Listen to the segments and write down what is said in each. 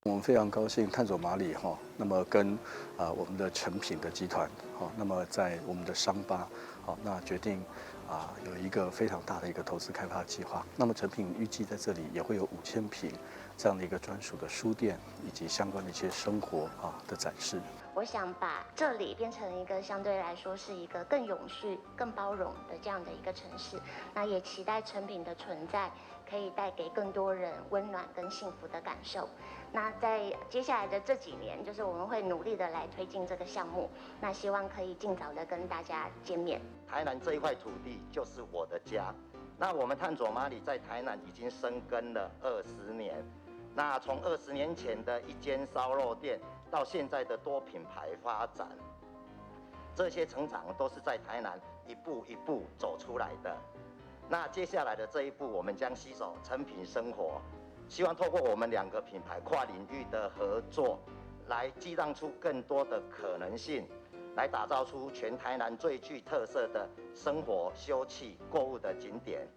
我們非常高興探索馬里哈，那麼跟啊我們的誠品的集團哈，那麼在我們的商吧，好，那決定啊有一個非常大的一個投資開發計劃。那麼誠品預計在這裡也會有5000坪這樣的一個專屬的書店，以及相關的一些生活啊的展示。我想把這裡變成一個相對來說是一個更永續、更包容的這樣的一個城市。那也期待誠品的存在可以帶給更多人溫暖跟幸福的感受。那在接下來的這幾年，就是我們會努力的來推進這個項目。那希望可以盡早的跟大家見面。台南這一塊土地就是我的家。那我們探索馬里在台南已經深耕了二十年。那從20年前的一間燒肉店，到現在的多品牌發展，這些成長都是在台南一步一步走出來的。那接下來的這一步，我們將攜手誠品生活，希望透過我們兩個品牌跨領域的合作，來激盪出更多的可能性，來打造出全台南最具特色的生活、休憩、購物的景點。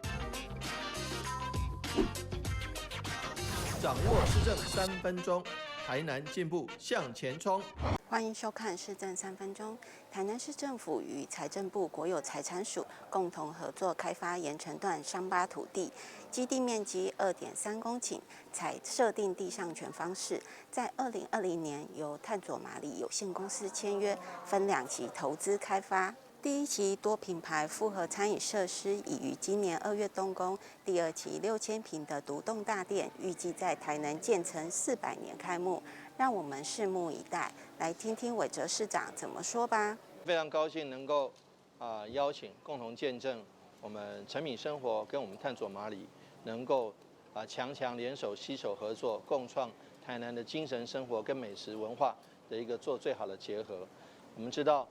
掌握市政3分鐘，台南進步向前衝。歡迎收看市政三分鐘。台南市政府與財政部國有財產署共同合作開發鹽埕段商吧土地，基地面積2.3公頃，採設定地上權方式，在2020年由探索馬里有限公司簽約，分兩期投資開發。第一期多品牌複合餐飲設施已於今年2月動工，第二期6000坪的獨棟大店預計在台南建成400年開幕，讓我們拭目以待，來聽聽韋哲市長怎麼說吧。非常高興能夠啊邀請共同見證我們誠品生活跟我們探索馬里能夠啊強強聯手攜手合作，共創台南的精神生活跟美食文化的一個做最好的結合。我們知道，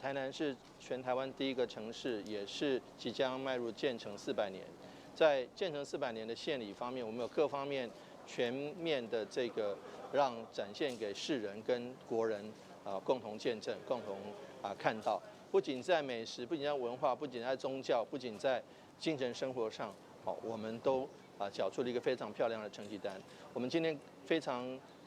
台南是全台灣第一個城市，也是即將邁入建成四百年。在建成四百年的獻禮方面，我們有各方面全面的這個讓展現給世人跟國人啊共同見證、共同啊看到。不僅在美食，不僅在文化，不僅在宗教，不僅在精神生活上，好，我們都啊繳出了一個非常漂亮的成績單。我們今天非常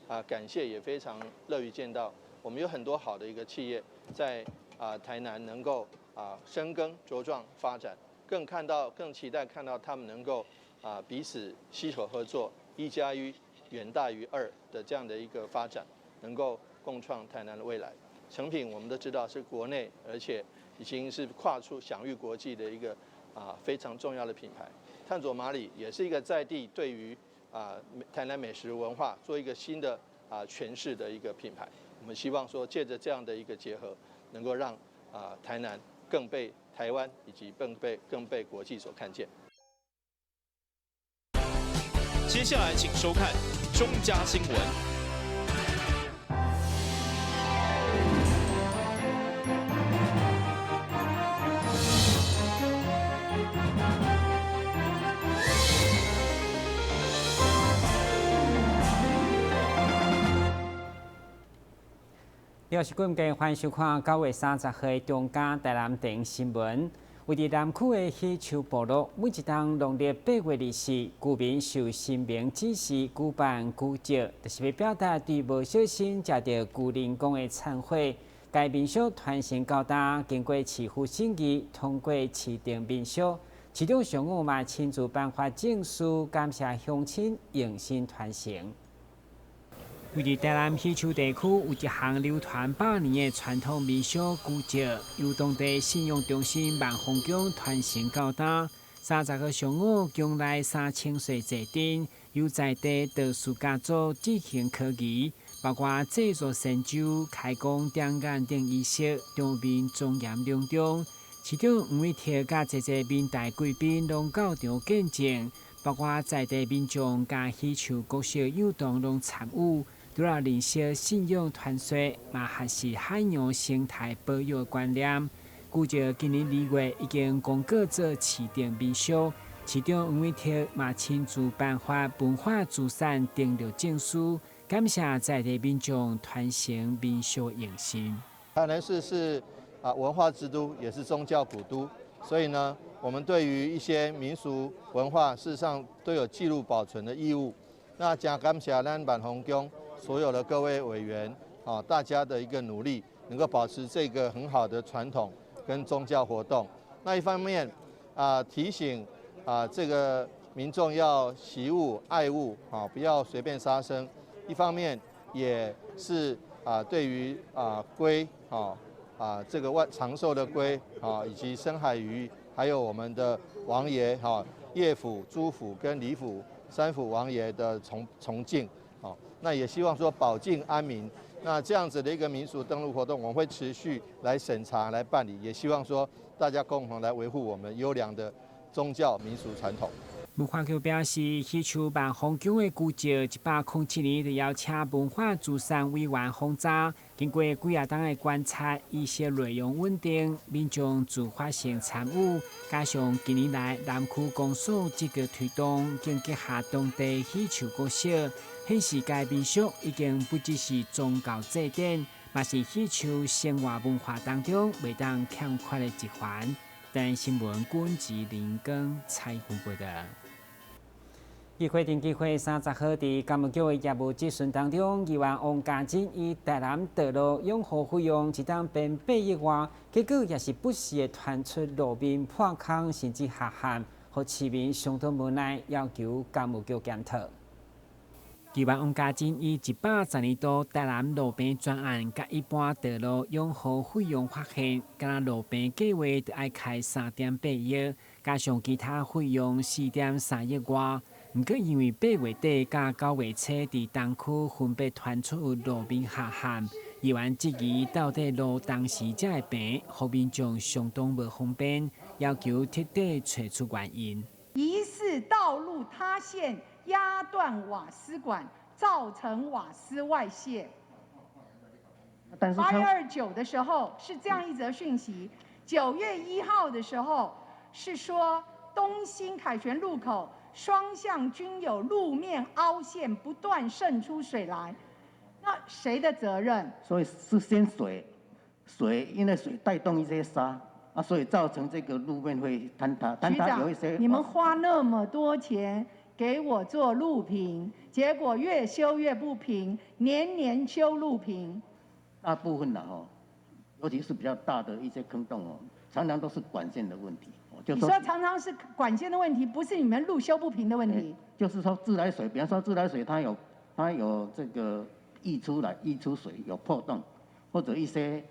啊感謝，也非常樂於見到我們有很多好的一個企業在啊台南能夠啊深耕茁壯發展，更看到更期待看到他們能夠啊彼此攜手合作，1加1遠大於2的這樣的一個發展，能夠共創台南的未來。誠品我們都知道是國內，而且已經是跨出享譽國際的一個啊非常重要的品牌。探索馬里也是一個在地對於啊台南美食文化做一個新的啊詮釋的一個品牌。我們希望說借著這樣的一個結合，能夠讓啊台南更被台灣以及更被國際所看見。接下來請收看中嘉新聞。我是郭建，歡迎收看9月30號的中嘉台南電新聞。位佇南區的喜樹部落，每一冬農曆8月24，居民受神明指示舉辦龜石，就是欲表達對無小心食著龜苓膏的懺悔。該民俗傳承到今，經過市府審議，通過市定民俗。市長上午嘛親自頒發證書，感謝鄉親用心傳承。位佇台南喜樹地區有一項流傳百年的傳統民俗龜石，由當地信仰中心萬豐宮傳承到今。30號上午，宮內3000歲坐陣，由在地道士家族進行科儀，包括製作神舟、開光點眼等儀式，場面莊嚴隆重。市長黃偉哲佮濟濟民代貴賓攏到場見證，包括在地民眾佮喜樹國小幼童攏參與。除了認識信仰傳說，嘛學習海洋生態保育觀念。龜石今年2月已經公告做市定民俗，市長黃偉哲嘛親自頒發文化資產登錄證書，感謝在地民眾傳承民俗用心。台南市是啊文化之都，也是宗教古都，所以呢，我們對於一些民俗文化，事實上都有記錄保存的義務。那誠感謝咱萬豐宮。所有的各位委員啊，大家的一個努力，能夠保持這個很好的傳統跟宗教活動。那一方面啊，提醒啊這個民眾要惜物愛物啊，不要隨便殺生。一方面也是啊，對於啊龜啊這個萬長壽的龜啊，以及深海魚，還有我們的王爺哈葉府、朱府跟李府三府王爺的崇敬。那也希望說保境安民，那這樣子的一個民俗燈籠活動，我們會持續來審查、來辦理，也希望說大家共同來維護我們優良的宗教民俗傳統。文化局表示，喜樹萬豐宮的古蹟，107年就邀請文化資產委員訪查，經過幾仔冬的觀察，儀式內容穩定，民眾自發性參與，加上近年來南區公所積極推動，更結合當地喜樹國小，顯示該民俗已經不只是宗教祭典，嘛是喜樹生活文化當中袂當欠缺的一環。台新聞軍事林光採訪報道。議會定期會30號佇工務局的業務質詢當中，議員王家珍以台南道路養護費用一冬變8億外，結果也是不時會傳出路面破空甚至下陷，予市民相當無奈，要求工務局檢討。議員王家珍以110年度台南路平專案，佮一般道路養護費用發現，敢若路平計畫就愛開3.8億，加上其他費用4.3億外。毋過因為8月底佮9月初佇東區分別傳出有路面下陷，議員質疑到底路當時才會平，予民眾相當無方便，要求徹底揣出原因。疑似道路塌陷壓斷瓦斯管，造成瓦斯外泄。8月29的時候是這樣一則訊息，9月1號的時候是說東興凱旋路口雙向均有路面凹陷，不斷滲出水來，那誰的責任？所以是先水，水因為水帶動一些沙啊，所以造成這個路面會坍塌。坍塌有一些。你們花那麼多錢給我做路平，結果越修越不平，年年修路平。大部分的哦，尤其是比較大的一些坑洞哦，常常都是管線的問題。你說常常是管線的問題，不是你們路修不平的問題。就是說自來水，比方說自來水，它有這個溢出來，溢出水有破洞，或者一些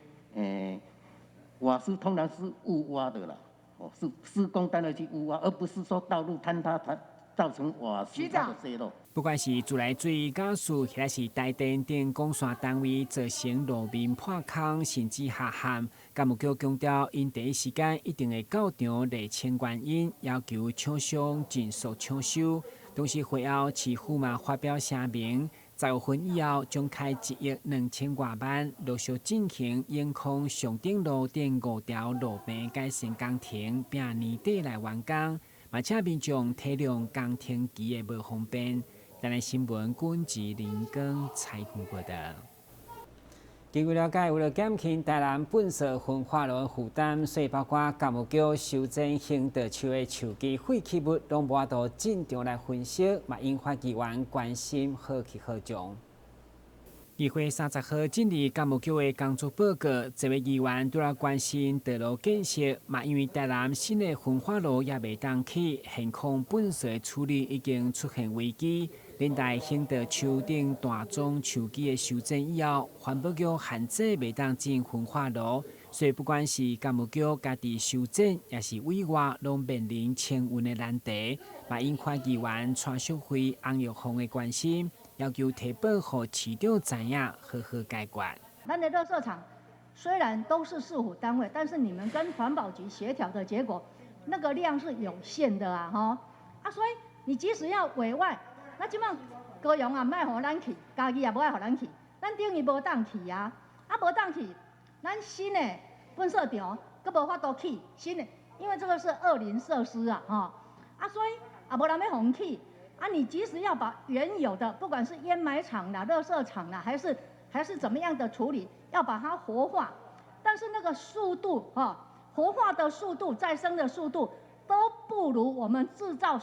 瓦斯通常是誤挖的啦，哦，是施工單位去誤挖，而不是說道路坍塌它造成瓦斯它的洩漏。不管是自來水、瓦斯，或者是台電等公線單位造成路面破空，甚至下陷，工務局強調，𪜶第一時間一定會到場釐清原因，要求廠商盡速搶修。同時會後，市府嘛發表聲明，10月份以後將開1億2千外萬，陸續進行永康上頂路等五條路平改善工程，並年底來完工。嘛請民眾體諒工程期的無方便。台南新聞軍事林光採訪報道。根據了解，為了減輕台南糞埽焚化爐負擔，所以包括工務局修剪行道樹的樹枝廢棄物，攏無法度進場來分析，嘛引發議員關心何去何從。議會30號進入工務局的工作報告，這位議員除了關心道路建設，嘛因為台南新的焚化爐也袂當起，現況糞埽處理已經出現危機。連帶行道樹頂大樁樹枝的修剪以後，環保局限制袂當進焚化爐，所以不管是工務局家己修剪，抑是委外，攏面臨清運的難題，嘛引發議員蔡淑慧、翁玉鳳的關心。要求提報予市長知影，好好解決。咱的垃圾場雖然都是市府單位，但是你們跟環保局協調的結果，那個量是有限的啊，吼啊，所以你即使要委外，那這擺高雄也毋愛予咱去，嘉義也無愛予咱去，咱等於無當去啊，啊無當去，咱新的糞埽場閣無法度起新的，因為這個是二齡設施啊，吼啊，所以也無人欲予起。啊，你即使要把原有的，不管是掩埋場啦、垃圾場啦，還是怎麼樣的處理，要把它活化，但是那個速度，哈，活化的速度、再生的速度都不如我們製造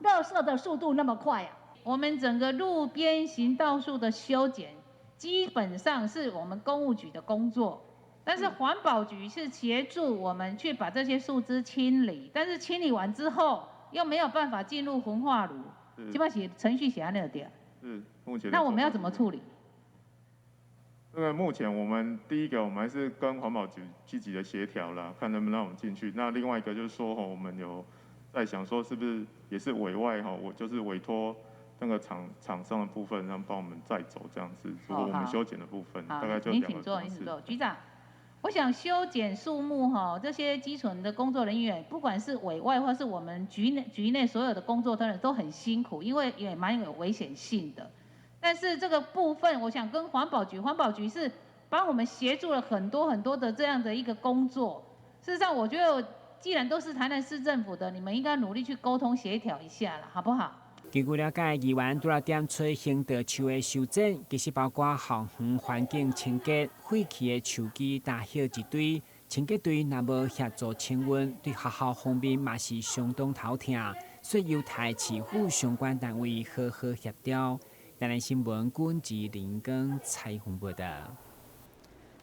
垃圾的速度那麼快啊。我們整個路邊行道樹的修剪，基本上是我們工務局的工作，但是環保局是協助我們去把這些樹枝清理，但是清理完之後又沒有辦法進入焚化爐，基本上程序寫按呢對。是目前。那我們要怎麼處理？這個目前我們第一個，我們還是跟環保局積極的協調啦，看能不能讓我們進去。那另外一個就是說，我們有在想說，是不是也是委外哈，我就是委託那個廠商的部分，讓幫我們載走這樣子，如果我們修剪的部分，大概就兩個。您請坐，您請坐，局長。我想修剪樹木哈，這些基層的工作人員，不管是委外或是我們局內所有的工作人員都很辛苦，因為也蠻有危險性的。但是這個部分，我想跟環保局，環保局是幫我們協助了很多很多的這樣的一個工作。事實上，我覺得既然都是台南市政府的，你們應該努力去溝通協調一下啦，好不好？根據了解，議員除了點出行道樹的修剪，其實包括校園環境清潔、廢棄的樹枝、大葉一堆，清潔隊若無協助清運，對學校方面嘛是相當頭痛，所以由台市府相關單位好好協調。台南新聞軍志林根采訪報道。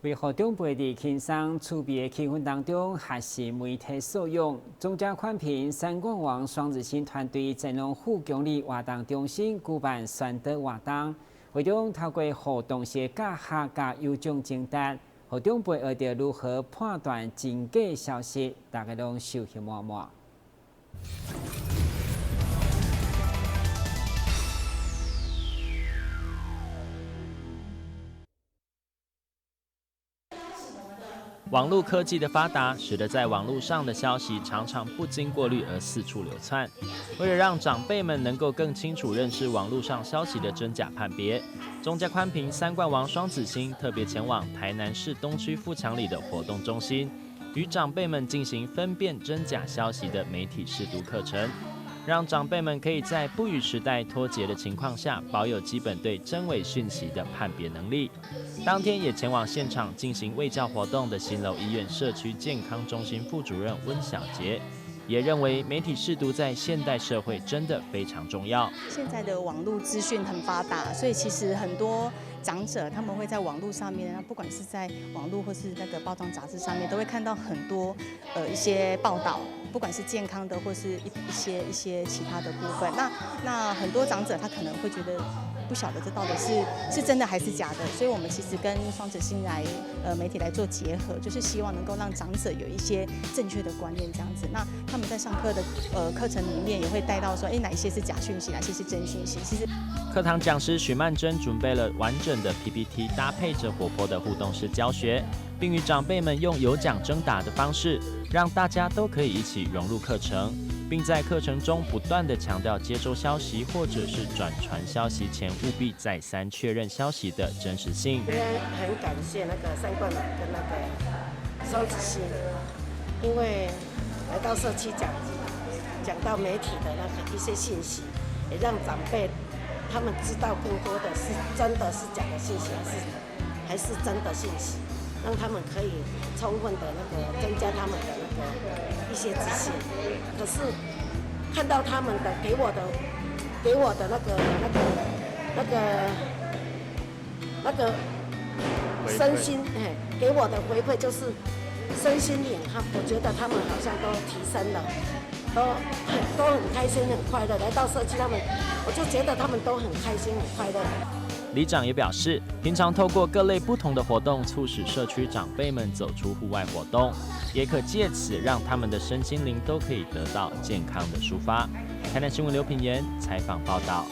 為予長輩佇輕鬆趣味的氣氛當中學習媒體素養，中嘉寬頻三冠王雙子星團隊前往富強里活動中心舉辦宣導活動，會中透過互動式教學佮有獎徵答，予長輩學著如何判斷真假消息，大家攏收穫滿滿。網絡科技的發達，使得在網絡上的消息常常不經過濾而四處流竄。為了讓長輩們能夠更清楚認識網絡上消息的真假判別，中嘉寬頻三冠王雙子星特別前往台南市東區富強里的活動中心，與長輩們進行分辨真假消息的媒體識讀課程，讓長輩們可以在不與時代脫節的情況下，保有基本對真偽訊息的判別能力。當天也前往現場進行衛教活動的新樓醫院社區健康中心副主任溫小杰，也認為媒體識讀在現代社會真的非常重要。現在的網絡資訊很發達，所以其實很多長者他們會在網絡上面，不管是在網絡或是那個報章雜誌上面，都會看到很多一些報道，不管是健康的或是一些其他的部分。那很多長者他可能會覺得不曉得這到底是真的還是假的，所以我們其實跟雙子星來媒體來做結合，就是希望能夠讓長者有一些正確的觀念這樣子。那他們在上課的課程裡面也會帶到說，哪一些是假訊息，哪些是真訊息。其實課堂講師許曼珍準備了完整的 PPT，搭配着活潑的互動式教學，並與長輩們用有獎徵答的方式，讓大家都可以一起融入課程，並在課程中不斷地強調接收消息或者是轉傳消息前，務必再三確認消息的真實性。今天很感謝那個三冠王跟那個雙子星，因為來到社區講到媒體的那個一些信息，也讓長輩他們知道更多的是真的是假的信息，還是真的信息，讓他們可以充分的那個增加他們的那個一些自信。可是看到他們的給我的那個身心，哎，給我的回饋就是身心靈，我覺得他們好像都提升了，都很開心、很快樂。來到社區，他們我就覺得他們都很開心、很快樂。里長也表示，平常透過各類不同的活動，促使社區長輩們走出戶外活動，也可借此讓他們的身心靈都可以得到健康的抒發。台南新聞劉品言採訪報道。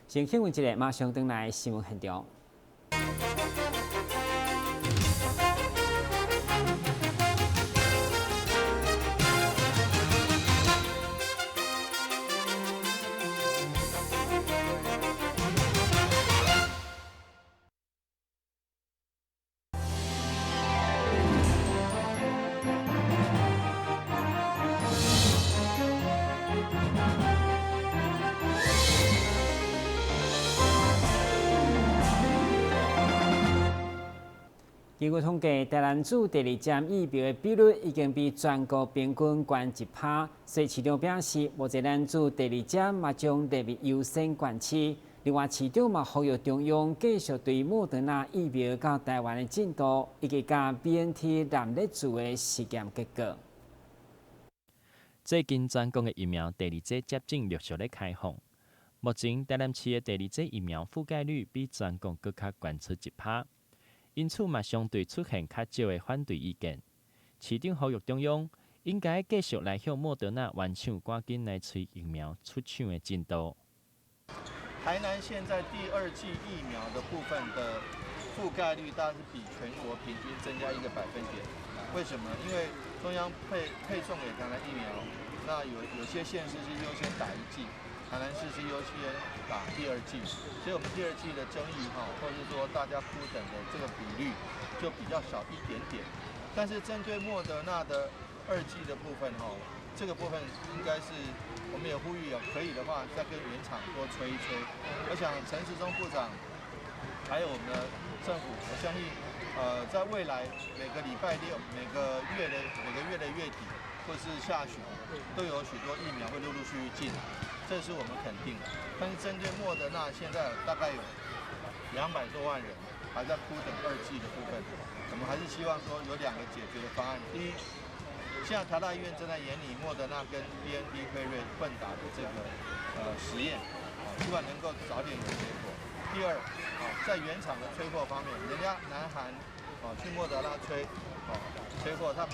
先新聞一下，馬上轉來新聞現場。根據統計，台南注第二針疫苗的比率已經比全國平均懸1%，所以市長表示，目前咱注第二針嘛將列入優先管區。另外，市長嘛呼籲中央繼續對莫德納疫苗到台灣的進度，以及佮 BNT 濫烈株的實驗結果。最近全國的疫苗第二劑接種陸續咧開放，目前台南市的第二劑疫苗覆蓋率比全國閣較懸出1%。因此嘛，相對出現較少的反對意見。市長呼籲中央應該繼續來向莫德納原廠趕緊來催疫苗出廠的進度。台南現在第二劑疫苗的部分的覆蓋率，大概是比全國平均增加1個百分點。為什麼？因為中央配送給台南疫苗，那有些縣市是優先打一劑，台南市是優先打第二劑，所以我們第二劑的爭議哈，或者是說大家苦等的這個比率就比較少一點點。但是針對莫德納的二劑的部分哈，這個部分應該是我們也呼籲，可以的話再跟原廠多催一催。我想陳時中部長還有我們的政府，我相信，在未來每個禮拜六、每個月的月底或是下旬，都有許多疫苗會陸陸續續進來，這是我們肯定的。但是針對莫德納，現在大概有200多萬人還在苦等二劑的部分，我們還是希望說有兩個解決的方案。第一，現在台大醫院正在研擬莫德納跟 BNT 輝瑞混打的這個實驗，希望能夠早點有結果。第二，在原廠的催貨方面，人家南韓去莫德納催貨，他們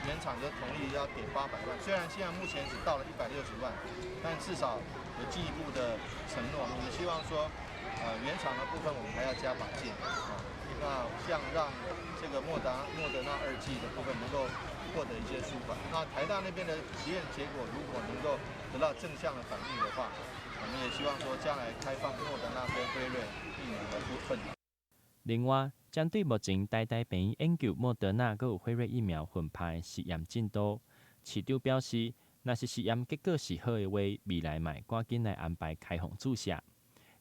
原廠就同意要給800萬，雖然現在目前只到了160萬，但至少有進一步的承諾。我們希望說，原廠的部分我們還要加把勁，那像讓這個莫德納二劑的部分能夠獲得一些舒緩。那台大那邊的實驗結果如果能夠得到正向的反應的話，我們也希望說將來開放莫德納跟輝瑞疫苗的部分。另外，針對目前台大病院研究莫德納閣有輝瑞疫苗混打的實驗進度，市長表示，若是實驗結果是好的話，未來嘛會趕緊來安排開放注射，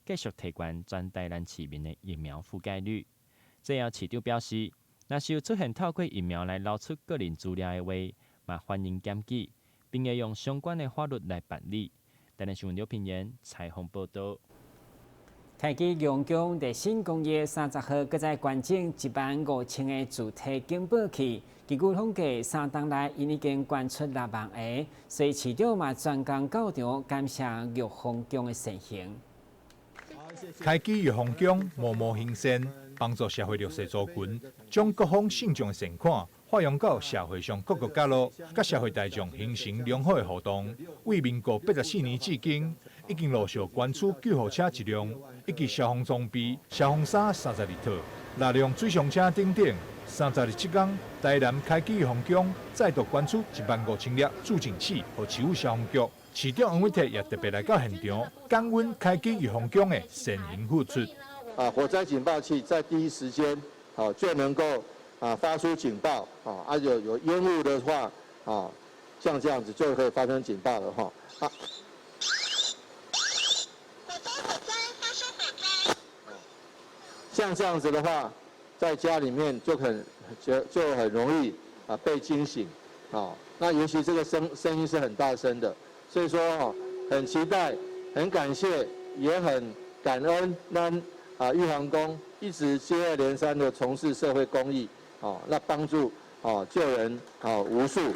繼續提懸全台南市民的疫苗覆蓋率。最後，市長表示，若是有出現透過疫苗來撈出個人資料的話，嘛歡迎檢舉，並會用相關的法律來辦理。台南新聞劉品言採訪報道。開基玉皇宮熱心公益30號，閣再捐贈1萬5千個自提警報器。根據統計，3冬來𪜶已經捐出6萬個，所以市長嘛專工到場感謝玉皇宮的善行。開基玉皇宮默默行善，幫助社會弱勢族群，將各方信眾的善款發揚到社會上各個角落，佮社會大眾形成良好的互動。為民國84年至今，已經陸續捐出救護車一輛，以及消防裝備、消防衫32套、6輛水上車等等。32這工，台南開基玉皇宮再度捐出1萬5千粒注警器予市府消防局。市長黃偉哲也特別來到現場，感恩開基玉皇宮的善行付出。火災警報器在第一時間，好就能夠發出警報，有煙霧的話，像這樣子就可以發生警報了，哈。火災火災發生火災。像這樣子的話，在家裡面就很容易被驚醒，那尤其這個聲音是很大聲的，所以說哦，很期待，很感謝，也很感恩咱玉皇宮一直接二連三的從事社會公益，那幫助救人無數，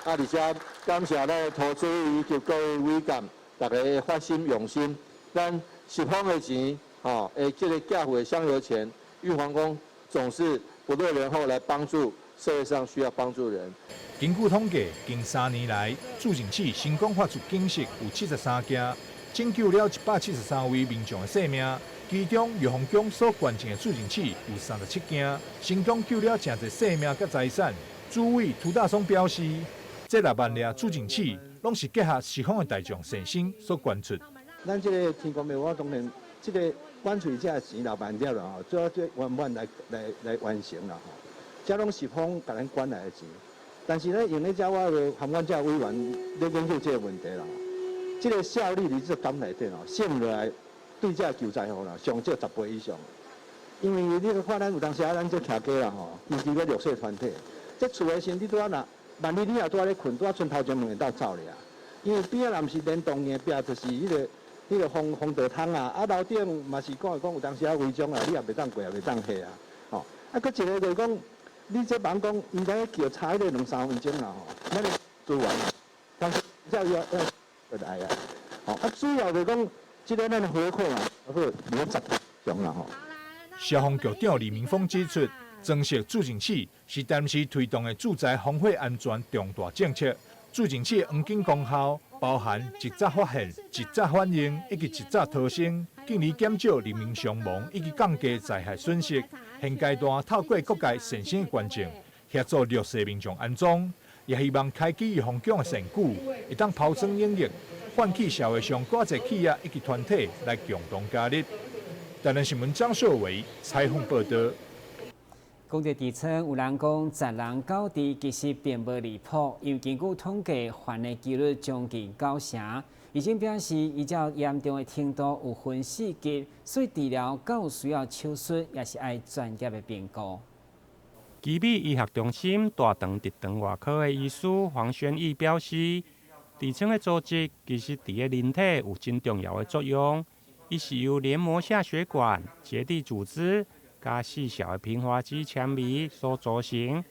而且感謝咱的投資以及各位委幹，大家發心用心，咱十方的錢，這個寄付的香油錢，玉皇宮總是不落人後來幫助社會上需要幫助人。根據統計，近3年來，注警器成功發出警訊有73件，拯救了173位民眾的性命。其中，玉皇宮所捐贈的注警器有37件，成功救了誠濟性命佮財產。主委涂大松表示，這6萬粒注警器攏是結合十方的大眾善心所捐出。咱這個天公廟，我當然這個捐出這個錢6萬粒啦吼，主要最圓滿來完成啦吼。這攏十方共咱捐來的錢，但是咧用咧這我就含阮這委員咧研究這個問題啦。這個效率佇這個工內底吼，省落來對這個救災戶啦，上少10倍以上。因為你看咱有當時啊，咱這徛街啦吼，尤其個弱勢團體，這厝的時，你拄仔若萬一你若拄仔咧睏，拄仔賰頭前門會當走咧啊。因為邊仔若毋是連棟的壁，就是彼個風道窗啊，啊樓頂嘛是講講有當時啊違章啊，你也袂當過，也袂當下啊，吼。啊，閣一個就是講，你這房講應該叫查彼個兩三分鐘啦吼，咱的資源，但是才要來啊，吼。啊，主要就是講，這個咱的火庫啊，好無十種啦吼。消防局長李明峰指出，增設住警器是台南市推動的住宅防火安全重大政策。住警器黃金功效包含及早發現、及早反應以及及早逃生，進而減少人民傷亡以及降低災害損失。現階段透過各界善心的捐贈，協助弱勢民眾安裝，也希望開啟預防局的善舉，會當拋磚引玉，喚起社會上各界企業以及團體來共同加入。台南新聞張秀偉採訪報道。講到痔瘡，有人講十人九痔其實並無離譜，因為根據統計，犯的幾率將近九成。醫生表示，依照嚴重的程度有分四級，所以治療敢有需要手術，也是愛專業的評估。奇美醫學中心大腸直腸外科的醫師黃宣義表示，痔瘡的組織其實佇个人體有真重要的作用。伊是由黏膜下血管、結締組織佮細小的平滑肌纖維所組成，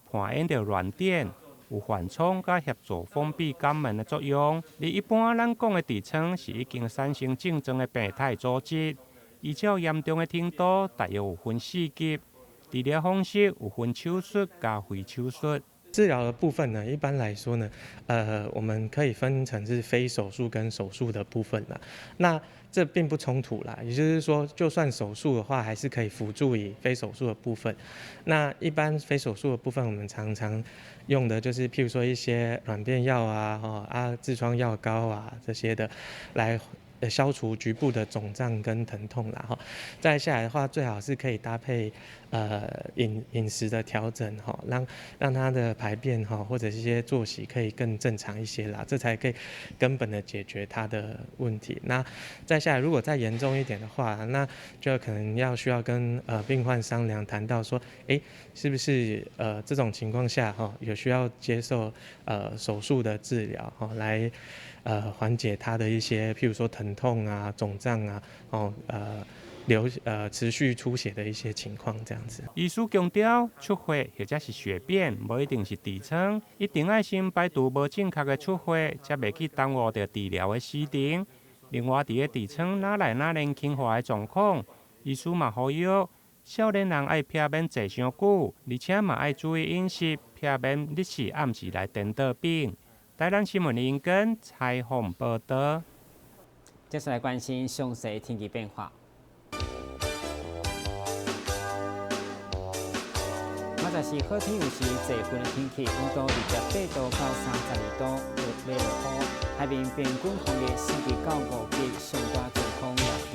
扮演著軟墊、有緩衝佮協助封閉肛門的作用。而一般咱講的痔瘡是已經產生症狀的病態組織，依照嚴重的程度，大約有分四級。治療方式有分手術佮非手術。治療的部分呢，一般來說呢，我們可以分成是非手術跟手術的部分啦。那這並不衝突啦，也就是說，就算手術的話，還是可以輔助以非手術的部分。那一般非手術的部分，我們常常用的就是，譬如說一些軟便藥啊、痔瘡藥膏啊這些的，來消除局部的腫脹跟疼痛啦。再下來的話，最好是可以搭配飲食的調整哈，讓他的排便哈或者一些作息可以更正常一些啦，這才可以根本的解決他的問題。那再下來，如果再嚴重一點的話，那就可能要需要跟病患商量，談到說，是不是這種情況下哈有需要接受手術的治療哈，來緩解他的一些譬如說疼痛啊、腫脹啊、持續出血的一些情況，這樣子。醫師強調，出血或者是血便，無一定是痔瘡，一定愛先排除無正確的出血，才袂去耽誤著治療的時程。另外，佇个痔瘡哪來哪年輕化的狀況，醫師嘛呼籲少年人愛避免坐傷久，而且嘛愛注意飲食，避免日時暗時來顛倒反。台南新聞林根採訪報道。接下來關心詳細天氣變化。今仔是好天有時濟雲的天氣，溫度28度到32度，會落雨。海面平均風力4級到5級，上大陣風6級。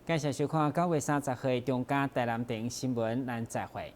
感謝收看9月30號中嘉台南電新聞，咱再會。